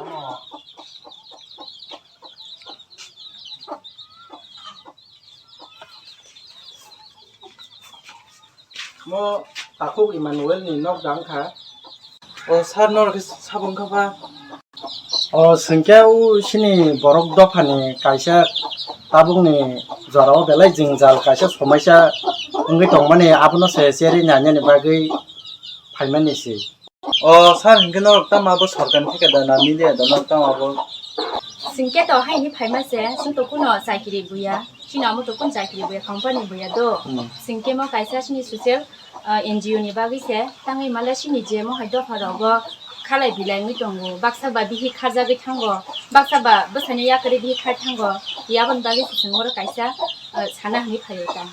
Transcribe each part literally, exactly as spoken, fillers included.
Mo takhuk Emmanuel ni nok dang kha. O sir, norok khe sabo wngkha ba? O swngkhe o sini borok dophani kaisa tabukni jorao belai jwngjal kaisa somaisa wngwi tongmani, abono se cherwi nainani bagwi phaimani se. O sir, hinkhe norok tamo abo sorkarni theke da na media da norok tamo abo? Swngkhe to haini phaima se, swngto kuno chakiri buya, chini amo to kun chakiri buya, company buya do. Hmm. Swngkhe mo kaisa chini social, ah, N G O ni bagwi se, tangwi male chini je mo hai dopha rogo khalai bilai wngwi tongo, baksa ba bihik kharjagwi thango, baksa ba bwsani yakarwi bihik khai thango, aboni bagwi se chwng oro kaisa, ah, sana hwnwi phaio ta.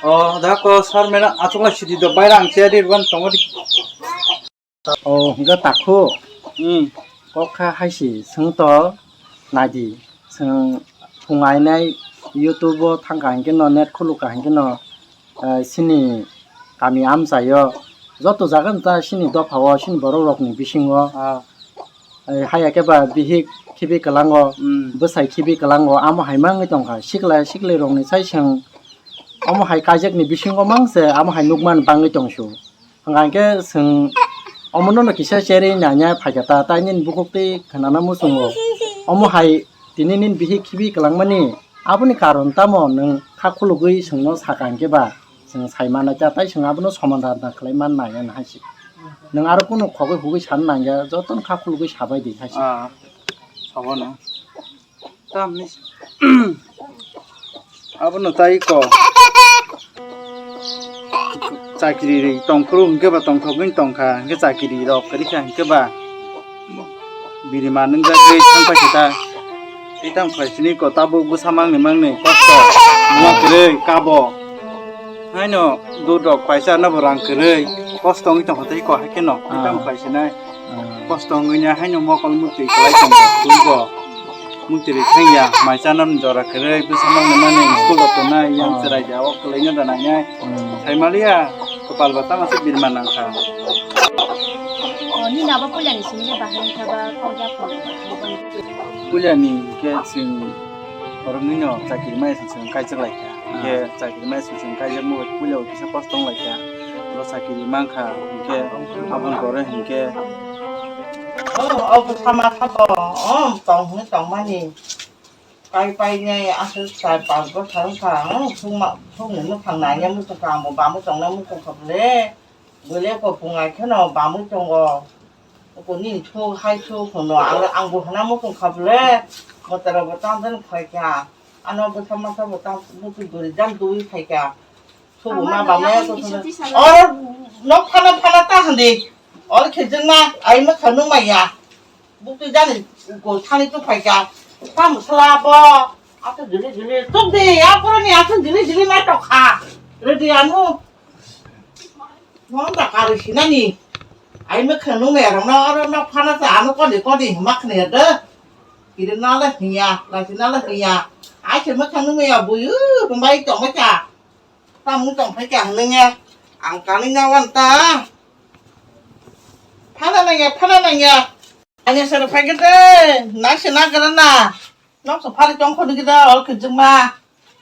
O, da ko sir, mera achukla sidi do, baira ang chair ri ban tongo di. O, hingke takhu. Hmm. Kok kha haisi, swng to naidi. Swng phung ainai YouTube o thangkha hingke no, net khulukha hingke no, eh, sini kami amchaio. Joto jaga no ta sini dopha o, sini borok rok ni bisingo. Ah. Eh, haya khe ba bihik khibi kwlango, hmm, bwsai khibi kwlango, amo hai mangwi tongkha. Sikla siklirokni sai chwng omo hai kaijakni bisingo mang se amo hai nukmani bangwi tongsu. Hwnkha hwnkhe chwng omono no kisa cherwi nanya phaikha ta, tai nini bukhuk twi khwnana muchungo. Omo hai tini nini bihik khibi kwlangmani aboni karon tamo nwng kha khulugwi chwngno sakha hwnkhe ba? Chwng sai manai ta, tai chwng abono somadhan khlai man nai, ani hai se. Nwng aro kunu khogwi hugwi san nangya, jotono kha khulugwi sabai di hai se. Ah, sabono. Tamni abono tai ko. Chakiri ri tongphuru hwnkhe ba tongthogwi tongkha, hwnkhe chakiri rok kwrwi kha hwnkhe ba. Biri ma nwngjagwi thang paikha ta. Tei tamo khlai sini ko tabuk bwsa mangni mangni kosto. Buma kwrwi kabo. Haino dudok paisa nobo rang kwrwi. Kosto wngwi tongkha tei ko haikhe no. Tei tamo khlai sinai. Kosto wngwi ya haino mokol mutwi kwlai tongkha twi bo. Mutwi thangya mai chanam jora kwrwi bwsa mangni mangni school rok tongnai yang chwrai ja o kwlai no da nangnai. Saimaliya, kwpal bo tamo se birma nangkha. O, nini abo puilani simi le bahai wngkha ba, kok ya phone? Puilani hwnkhe chwng borokni no chakiri maya se chwng kaichak lai kha. Hwnkhe chakiri maya se chwng kaijakma bai puila o kisa kosto wng lai kha. Bo chakiri mankha hwnkhe aboni pore hwnkhe. O, obo sama sabo, o, tong hwnwi tongmani. Pai pai nai aswk char panch bosor wngkha, ang thungma, thungni nukhang nai ya muchungkha, ang bo bamwi tongnai muchungkha bwle, bwle ko phungai kheno bamwi tongo, ko nini thuk hai thuk hwno, ang, ang bo hwnna muchungkha bwle, mwtai rok bo tamo jani phaikha, ano bwsa masa bo tamo bwtwi bwrwi jani twiwi phaikha. Thubu ma bamaya ko thana. Or nok phana phana ta handi. Or khejeng ma ai ma khanu maya. Bukti jani ko thani tu phaika. Tam sala bo. Ata jili jili. Tuk de ya pura ni ata jili jili ma to kha. Ready anu. Mon da kari sinani. Ai ma khanu maya rong na or nok phana ta anu ko de ko de ma khne de. Kiri na la hiya, la sina la hiya. Ai se ma khanu maya buyu. Bai to ma cha. Tamung tong phai kha hwnwi ya. Ang kanwi na wan ta. Phana nang ya, phana nang ya. Ani sero phai khe de, nang se na gra na. Nok so phari tong khoni kida ol khijik ma.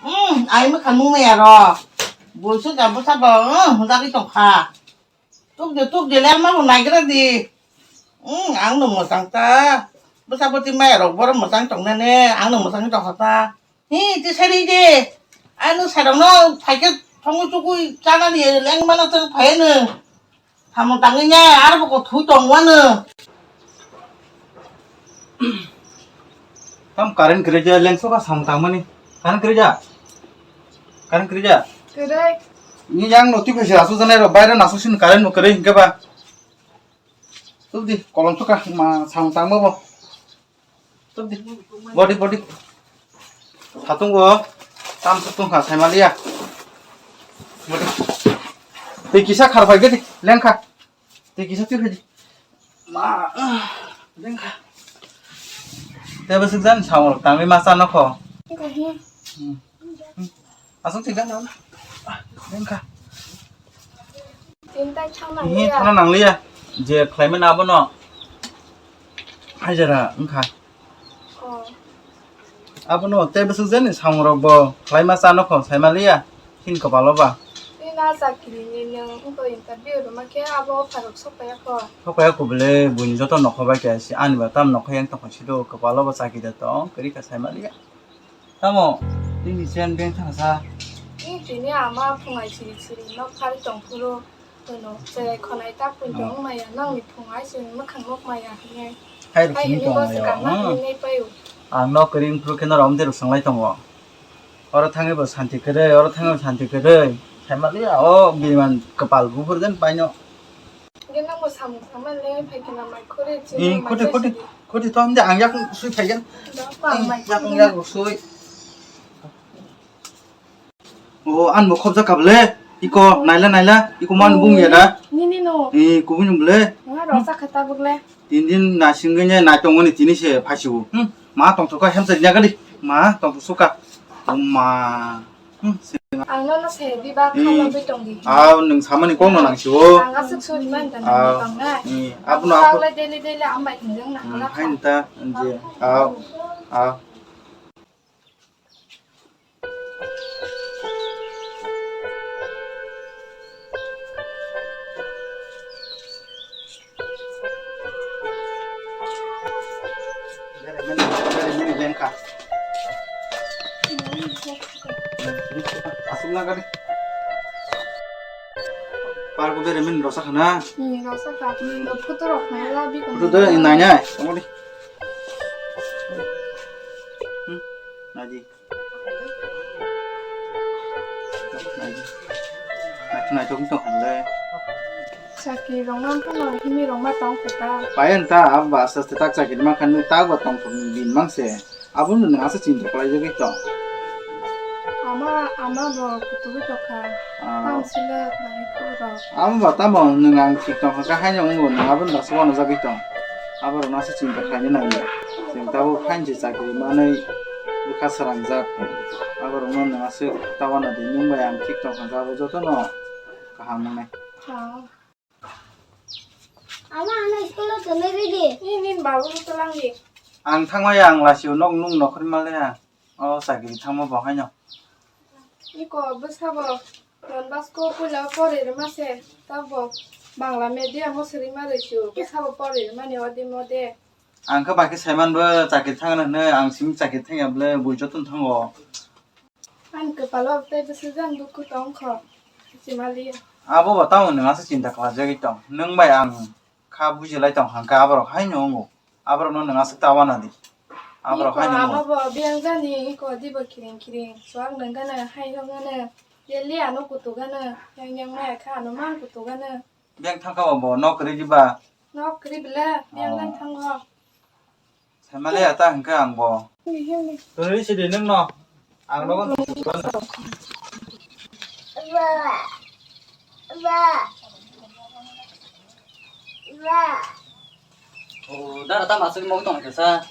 Hmm, ai ma khan mung ya ro. Bul su ja bu sa ba, hmm, hunda ri tong kha. Tuk de, tuk de, le ma hwn nai gra di. Hmm, ang no mosang ta. Bwsa bwtwi maya rok boro mosang tong nane, ang no mosang tong kha ta. Hi, ti sari de. Ano sarong no phaikhe thongwi chukwi chanani lengmano chwng phaiano. Samung tangwi nya, aro bo kothui tongwano. Tam current kwrwi ja, lengso ka samung tangmani. Current kwrwi ja? Current kwrwi ja? Kwrwi. Ni yang noti phaisa asu janai ro, baira nasu sin current no kwrwi hinkhe ba. Tubdi, kolom suka, ma samung tangma bo. Tubdi. Body, body. Satung bo. Tam satung kha, saimaliya. Body. Tei kisa khar phai gedi, lengkha. Tei kisa twi phai di. Ma, lengkha. Tei bwswk jani samung tangwi ma chana kho. Hmm. Aswk thik gana. Lengkha. Tintai thangna Ni liya. Thana nangliya. Je khlaimani abono. Hajara wngkha. Oh. Abono tei bwswk jani samung rok bo khlaima chano kho saima liya. Hin kopalo ba. Tei na chakiri ni nwng wngkha interview rwma khe abo offer rok sokpaiya kho. Sokpaiya kho bwle buini joto nokho bai khe si ani ba tam nokho yang tongkha sido kopalo ba chakiri tong kwrwi kha saima liya. Tamo nini chen beng thangsa. Ni tini ama phungai siri siri nok phari tongphuru. Kono cherai khonai ta pun tong maya, nang ni phung ai se mwkhang nok maya hinai. Hai rok sini tong maya. Ang nok ring phuru khe norok amtwi rok sanglai tongo. Oro thangwi bo santi kwrwi, oro thangwi bo santi kwrwi. Saimaliya o biman kwpal buphur jen paino. Ge nang bo samung samani le phai khe na mai khore. Khoti khoti khoti to hamde ang yak sui phai gen. Yak yak sui. O, an bo khobjak kha bwle. Iko, naila, naila. Iko man bung ya da. Nini no. Eh, kubui nung bwle. Nga rok sa khata bwle. Tin din na singwi ne na tongoni tini se phasibu. Hmm, ma tong thoka hem sa nya gadi. Ma tong suka. O ma. Hmm, se. Ang no no se di ba khalo bi tong di. Aw, nung samani kong no nang sibo. Ang asuk suri man ta nang tong na. Eh, abu no abu. Daily daily ambai hinjang na. Hmm, kala hain ta, je. Aw, aw. Aswk na gari. Park o bere min rosa khana. Hmm, rosa kha. Hmm, photo rok khana la bi. Photo do nai nai. Tamo di. Hmm, nai di. Nai di. Nai di, nai di, nai di. Chakri rok ma phano himi rok ma tong kho ta. Payan ta, abo aste aste tak chakri ma khan ta ba tong kho bin mang se. Abono nwng aswk chinta khlaijagwi tong? Ama, ama bo kutugwi tongkha. Ah. Tamo sila khlai khorok. Amo ba tamo nwng ang thik tongkha khe haino wngo, nwng abono daso uanajagwi tong. Aborokno aswk chinta khlaina nango. Chwng tabuk haino se chakri manwi bwkha swrangjak. Aborokno nwng aswk ta uana di, nwng bai ang thik tongkha khe abo jotono kaham wngnai. Ah. Ama, ano school o tonwi ridi. Ni, nini babu no twlang di. Ang thangmaya, ang lasio nok nung nokhorwi manliya. O chakiri thangma bo haino. Iko bwsabo Don Bosco puila pori rwma se, tabo Bangla medium o swrwima rwsio, bwsabo pori rwmani odi mode. Ang khe bai khe saiman bo chakiri thangna hwnwi, ang simi chakiri thangya bwle bui jotono thango. Ani kwpalo tei bwswk jani dukhu tong kho, Simali. Abo bo tamo nwng aswk chinta khlaijagwi tong. Nwng bai ang kha bujilai tong hwn khe aborok haino wngo. Aborokno nwng aswk ta uana di. Aborok haino wngo. Abo bo biyang jani iko dibo kiring kiring. Chuak nwng gana hai hok gana. Yeli ano kutu gana. Yang yang maya kha ano mang kutu gana. Biyang thangkha bo nok kwrwi diba? Nok kwrwi bwle, biyang jani thango. Saimaliya ta hwnkhe ang bo. Twi sidi nwng no. Ang nogo. O, dara tamo aswk mok tong khe sa.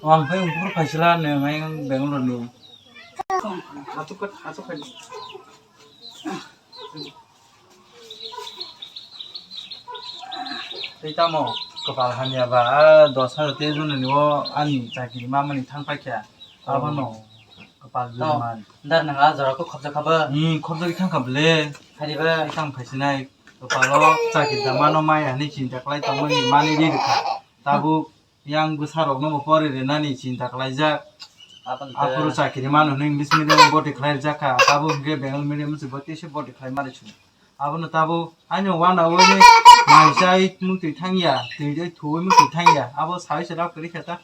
Ang phai ungkur phaisila nwngnai ang Bangalore ni. Atuk kat, atuk kat. Tei tamo kwpal hamya ba, a dos hajar teis jona ni o ani chakiri mamani thang paikha. Abono kwpal jora man. Dar nang a jora ko khobja kha ba? Hmm, khobjagwi thang kha bwle. Hari ba? Tei tamo phaisinai kwpalo chakiri da mano maya hinwi chinta khlai tongmani mani ri rwkha. Tabuk yang bwsarokno bo pori rwnani chinta khlaijak. Aphuru chakiri mano hwnwi English medium o boti khlai rijak kha, tabuk hwnkhe Bengali medium o se boti se boti khlai mari chwng. Abono tabuk haino uanao mai chai mung twi thangya, twi twi thuwi mung twi thangya, abo saui se lab kwrwi kha ta.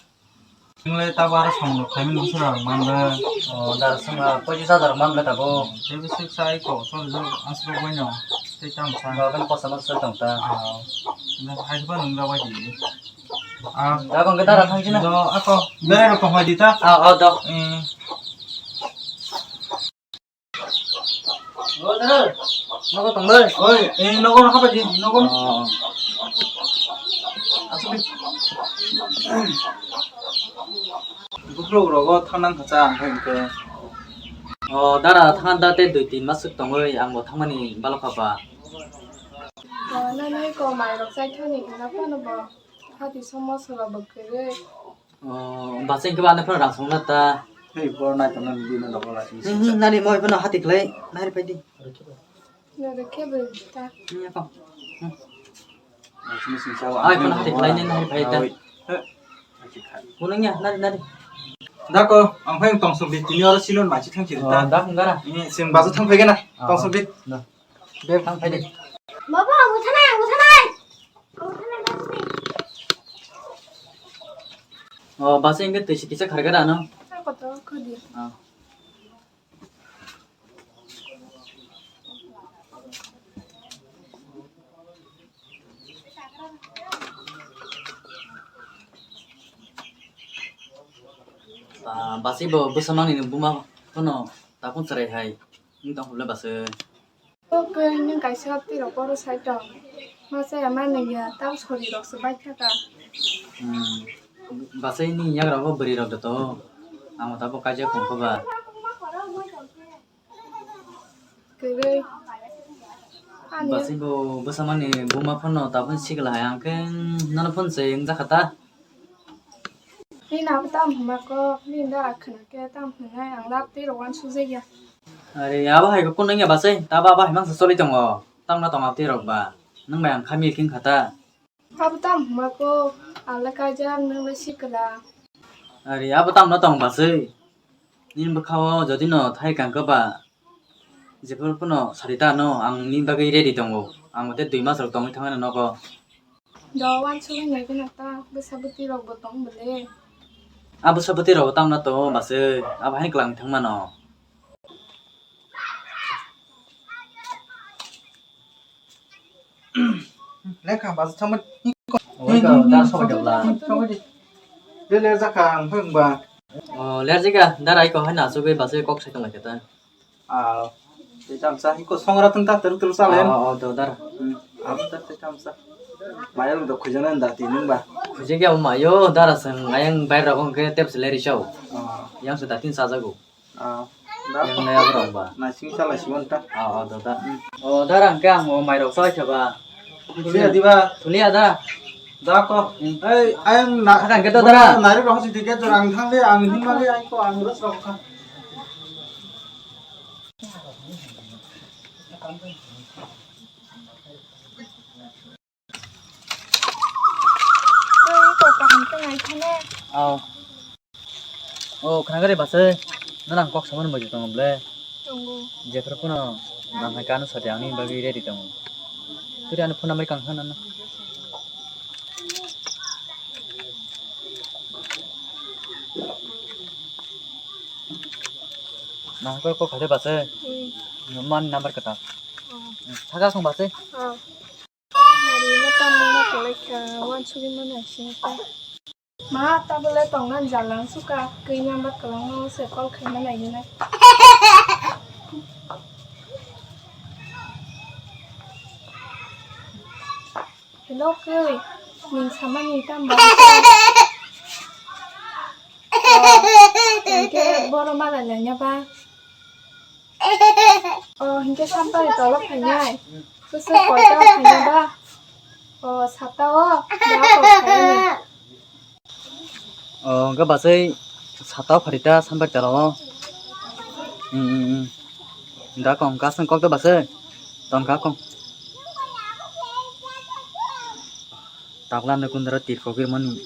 Nwng le tabuk aro samung rok khlaimani bwswk rang man ba? O, dar swngo pochis hajar man le tabuk. Tei bwswk sai kok chori jok aswk bai no. Tei tamo sa. Ba ben kosa no soi tong ta. Ah, nwng hai ba nwng da bai di. Ah, da bang ke dara thang sini. Do ako berai rok tong hai di ta. Ah, oh, do. Hmm. O, dara. Nogo tong dai. Oi, eh, nogo no hapai di, nogo no. Oh. Asuk di. Buphuru rogo thangnang khacha ang khe hwnkhe. O, dara, thang da tei dui tin mas swk tongwi ang bo thangmani balo kha ba. Nani ko mai rok chai thani hwnna phano bo hati somo solo bo kwrwi. Oh, bachai hwnkhe bo ano phano rang song na ta. Hei, bo nai tongna bini nogo lai. Hmm, hmm, nani moi phano hati khlai nai phai di. Nare khe bo ta. Hmm, ya ko. Hmm. Ai, phano hati khlai nai nai phai ta. Kunung ya, nari, nari. Dako, ang phai tong song di, tini oro silon machi thang siri ta. Oh, dak nung gara. Ini sing bazu thang phai gana, tong song di. Dak. Beb thang phai di. Baba, ang uthanai, ang uthanai. Ang uthanai, bazu di. Oh, basa ingke twi si kisa khar gara no. Ako to, khudi. Oh. Ah, basi bo bwsa mangni buma phano takung chwrai hai wng tong phuru le basi. O khe nwng kaisa twi rok oro sai tong. Ma chaya ma nungya, tamo sori rok se bai kha ka. Hmm. Bachai ni yagra bo bwrwi rok da to. Amo tabuk kaijak tong kho ba. Kwrwi. Ani. Bachai bo bwsa mani buma phano tabuk sikla hai ang khe nono phone se wng jakha ta. Nini abo tamo hwnma kok, nini dara khwna khe tamo hwnwi ang lab twi rok uansukjakya. Are, abo hai khe kunui wngya bachai, tabo abo hai mangsa choli tongo, tamno tong abtwi rok ba, nwng bai ang kha milking kha ta. Abo tamo hwnma kok, ang le kaijak, nwng le sikla. Are, abo tamno tong bachai, nini bwkha o jodi no thai kang khe ba, jephuru phano sari ta no, ang nini bagwi ready tongo, ang bo tei dui mas rok tongwi thangmani nogo. Do uansugwi naigwna ta, bwsa bwtwi rok bo tong bwle. A bwsa bwtwi rok bo tamo na tongo bachai, abo haino kwlangwi thang mano. Lekha bachai thangma. Obo ka, dar sobai da bwla. Sobai di. De ler jakha ang phai wngba. O, ler jika, dar ai ko haino achugwi bachai kok sai tong lai khe ta. Ah, tei tamsa, iko songra tun ta teruk teruk salen. Oh, oh, do dar. Hmm, abo ta tei tamsa. Mayung do khujana nda ti nung ba. Khujik ya ma yo dar asang ayang bayar rok hwnkhe tep se leri chao. Ah. Yang se datin sajago. Ah, da. Yang naya borok ba. Na sing salai si mon ta. Ah, oh, do dar. Hmm. Oh, dar ang khe ang o mai rok salai khe ba. Thulia diba? Thulia da. Da ko. Hmm. Ei, ayang na. Akan khe to dara. Nari rok si tiket jor ang thang le, ang hin ma le, ai ko ang ros rok kha. Tei kok kaham tei nai thane. Aw. O, khna gari bachai. Nang kok samani bai tongo ble. Tongo. Jephru phano nang hai kanu sadi ang ni bagwi ready tongo. Turi ani phone number kang khna na. Nang kok kok khaide bachai. Hmm. Man number kata. Oh. Saka kong bachai. Oh. Nari mo tamo ma kolai kha, uansugwi mano hai sini ta. Ma, tabole tongna jalang suka, kwi number kwlangno se call khaima nai hinai. Hello, kwi, nwng samani tamo ba? Oh, hwnkhe boro malai laina ba? Oh, hwnkhe sampari tolo phainai. Bwswk koita phainai ba? Oh, sata o, ba kok phainai. Oh, hwnkhe bachai sata o pharita sampari tolo o. Hmm, hmm, hmm. Da kong kasang kok da bachai. Tongkha kong. Tabla no kundra tirkogwi mani.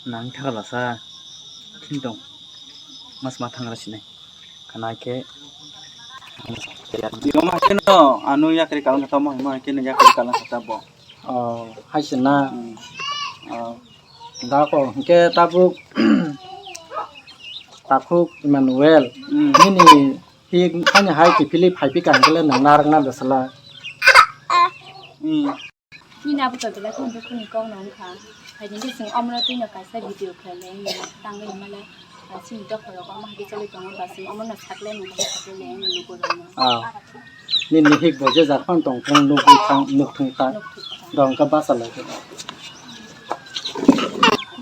Nang thaglasa. Khintong. Mas ma thangra sinai. Khana khe. Tiyoma khe no, ano yakri kalang kata mo, mo khe no yakri kalang kata bo. Oh, hai se na. Hmm. Oh. Da ko, hwnkhe tabuk, takhuk Emmanuel. Hmm. Nini hi, hani hai kiphilwi phai phi kaham khe le nang narak na da sala. Hmm. Nini abo tong belai kheno dukhuni kok no wngkha. Hai hwnkhe chwng omono twino kaisa video khlailai wngya, tangwi hwnmale, ah, chini dophar rogo omo hai khe choli tongo, ba chwng omono saklai mano, saklai lai wngya lukurokno. Ah. Nini hik bo je jak phano tong phano nukgwi thang, nuk thung kha. Nuk thung kha. Dong kha basa lai khe.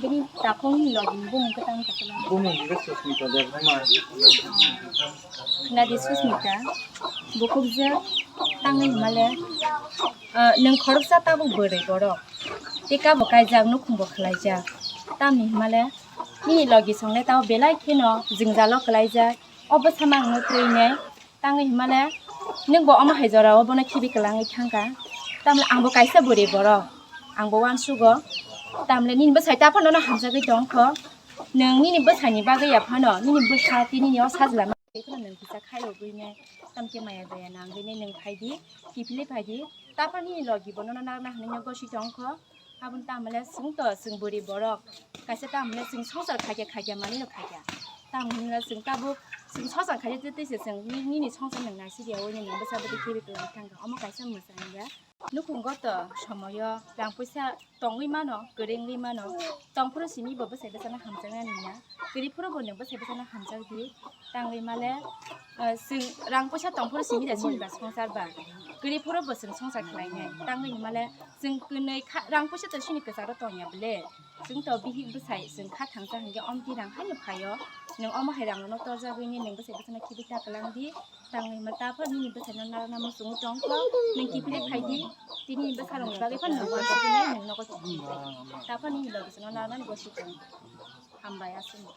Bini Takhuk ni logi ni bumung khe tang kha kwlai. Bumung hwnkhe Susmita Debbarma. Nadi Susmita, bukhukjak tangwi hwnmale, ah, nwng khoroksa tabuk bwrwi borok. Tei kabo kaijak, nukhung bo khwlaijak. Tamni hwnmale, nini logi songle tabo belai kheno jwngjalo kwlaijak. O bwsa mang no twi ne. Tangwi hwnmale, nwng bo omo hai jora o bono khibi kwlangwi thangkha. Tamle ang bo kaisa bwrwi borok, ang bo uansugo. Tamle nini bwsai ta phano no hamjagwi tongkho. Nwng nini bwsai ni bagwi ya phano, nini bwsa tei nini o sajla ma tei phano nwng kisa khairogwi ne, tamkhe maya daya nangwi ne nwng phaidi, kiphilwi phaidi. Ta phano nini logi bono no narwkna hwnwi no gosi tongkho. Aboni tamo le chwng to, chwng bwrwi borok. Kaisa tamo le chwng songsar khaikha, khaikha manwi no khaikha. Tamo hwnle chwng tabuk chwng songsar khaikha tei tei se chwng ni-, nini songsar nwng naisidi ya, oini nwng bwsa bwtwi khibi kwlangwi thangkha. Omo kaisa mwchang ya. Nukhungo to somoyo rang puisa tongwi mano, kwrwi wngwi mano. Tongphuru simi bo bwsai bwsano hamjaknani ya. Kwrwi phuru bo nwng bwsai bwsano hamjakdi. Tangwi male, ah, chwng rang puisa tongphuru simi da chini ba songsar ba. Kwrwi phuru bo chwng songsar khlainai. Tangwi male chwng kwnwi kha, rang puisa to chini kwcharo tongya bwle. Chwng to bihik bwsai chwng kha thangsa hwnkhe omtwi rang haino phaio. Nwng omo hai rang no torjagwi ni nwng bwsai bwsano khibi ta kwlangdi. Tangwi ma ta phano nini bwsai no narwkna muchungo tongkho. Nwng kiphilwi phaidi. Tini bwsa rokni bagwi phano nwng uansugwi nwng nogo kiphilwi phai. Ta phano nini logi no narwkna gosi tong. Hambai aswk.